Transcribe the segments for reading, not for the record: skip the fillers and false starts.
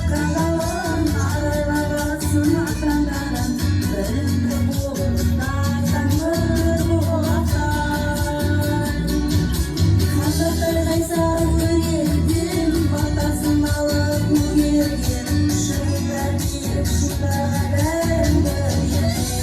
Шыққан далам, арайлап атсын ақ таңдарың. Білімді болып, таза мөр болақтай. Қазақтай қайсар өрелден, батасын алып көгерген. Шыңдар биік, шыңдарға бәрін бір ертең.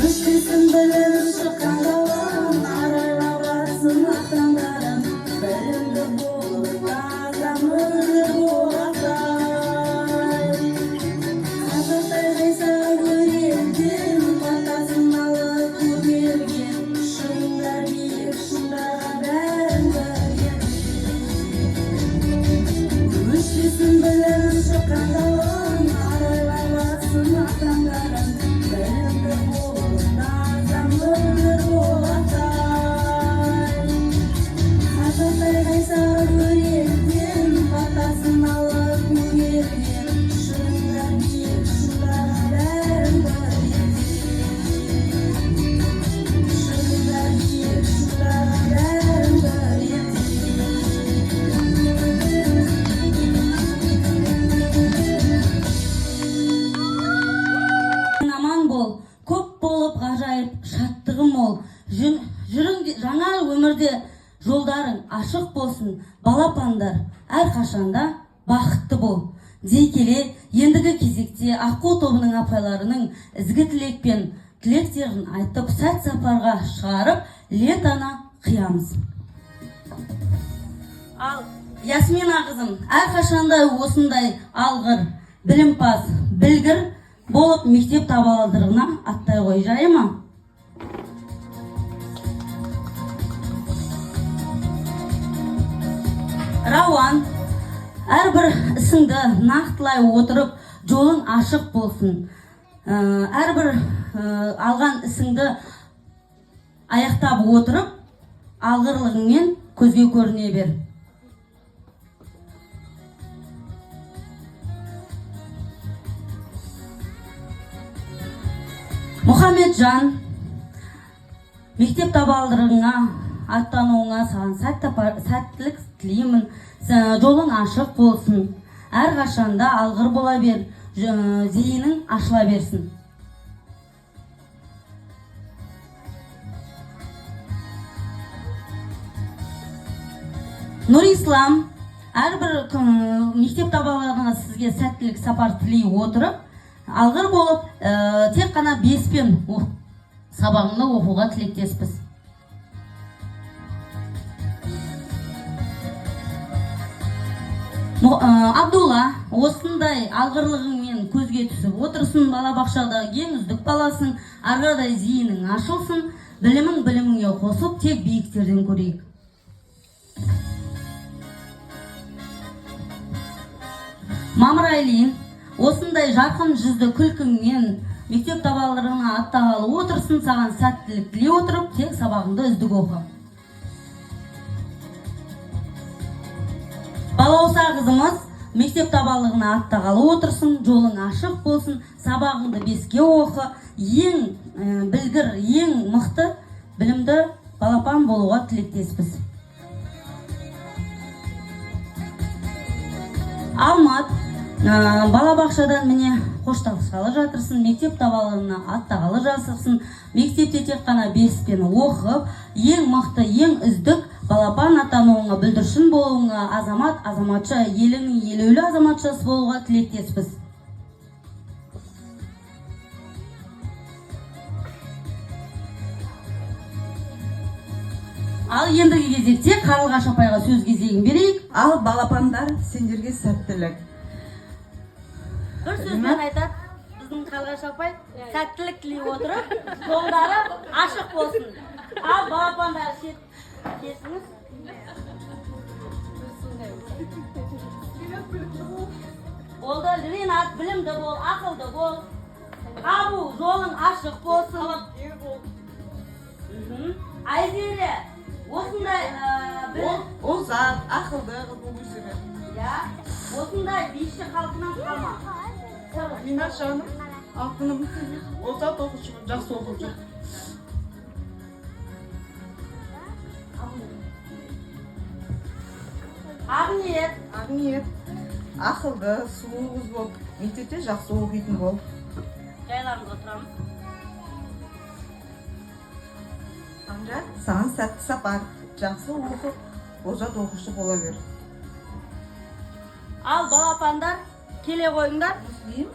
Өшпесін білім шыққан далам, арайлап атсын ақ таңдарың. Білімді болып, таза мөлдір болақтай. Қазақтай қайсар өрелден, батасын алып көгерген. Шыңдар биік, шыңдарға бәрін бір ертең. Өшпесін білім шыққан далам, арайлап атсын ақ таңдарың. Білімді болып, таза мөлдір болақтай. Қазақтай қайсар өрелден, батасын алып көгерген. Шыңдар биік, шыңдарға бәрін бір ертең. Шыңдар биік, шыңдарға бәрін бір ертең. Аман бол, көп болып, ғажайып шаттығы мол. Жүрің жаңа өмірде, жолдарың ашық болсын, балапандар, әрқашанда бақытты бол дей келе, ендігі кезекте Аққу тобының апайларының ізгі тілек пен тілектерін айтып, сәт сапарға шығарып, лентаны қиямыз. Ал Ясмина қызым, әрқашанда осындай алғыр, білімпаз, білгір болып, мектеп табалдырығына аттай ғой, жарай ма? Рауан, әрбір ісіңді нақтылай отырып, жолың ашық болсын. Әрбір алған ісіңді аяқтап отырып, алғырлығыңмен көзге көріне бер. Мұхаммеджан, мектеп табалдырығыңа аттануыңа саған сәттілік тілеймін. Жолың ашық болсын, әрқашанда алғыр бола бер, зейінің ашыла берсін. Нұрислам, әрбір мектеп табалдырығына сізге сәттілік сапар тілей отырып, алғыр болып, тек қана беспен сабағыңды оқуға тілектеспіз. Абдулла, осындай алғырлығыңмен көзге түсіп отырсын, балабақшада ең үздік баласың, ары қарай зейінің ашылсын, білімің біліміңе қосып, тек биіктерден көрейік. Мамырайлин, осындай жарқын жүзді күлкіңмен мектеп табалдырығына аттағалы отырсын, саған сәттілік тілей отырып, тек сабағыңды үздік оқы. Балауса қызымыз, мектеп табалдырығына аттағалы отырсын, жолың ашық болсын, сабағыңды беске оқы, ең білгір, ең мықты, білімді балапан болуға тілектеспіз. Алмат, балабақшадан міне қоштасқалы жатырсың, мектеп табалдырығына аттағалы жатырсың. Мектепте тек қана беспен оқып, ең мықты, ең үздік балапан атануыңа, бүлдіршін болуыңа, азамат, азаматша, еліңнің елеулі азаматшасы болуға тілектеспіз. Ал ендігі кезекте Қарлығаш апайға сөз кезегін берейік. Ал, балапандар, сендерге сәттілік. Бір сөзбен айтады біздің Қарлығаш апай: сәттілік тілей отырып, жолдары ашық болсын. Ал, балапандар, шет кесіңіз. Болды. Ринат, білімді бол, ақылды бол. Абу, жолың ашық болсын. Айзере, осындай Ол озат, ақылды қыз болып өсе бер. Иә, осындай биші халқынан қалма. Амина жаным, алтыным, озат оқушы бол, жақсы оқып жүр. Ақниет. Ақниет, ақылды, сұлу қыз бол, мектепте жақсы оқитын бол. Жайларымызға тұрамыз. Амжат, саған сәтті сапар, жақсы оқып, озат оқушы бола бер. Ал балапандар, келе қойыңдар. Муслим,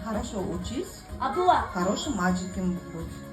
хорошо учись, Абдулла. Хорошим мальчиком будь.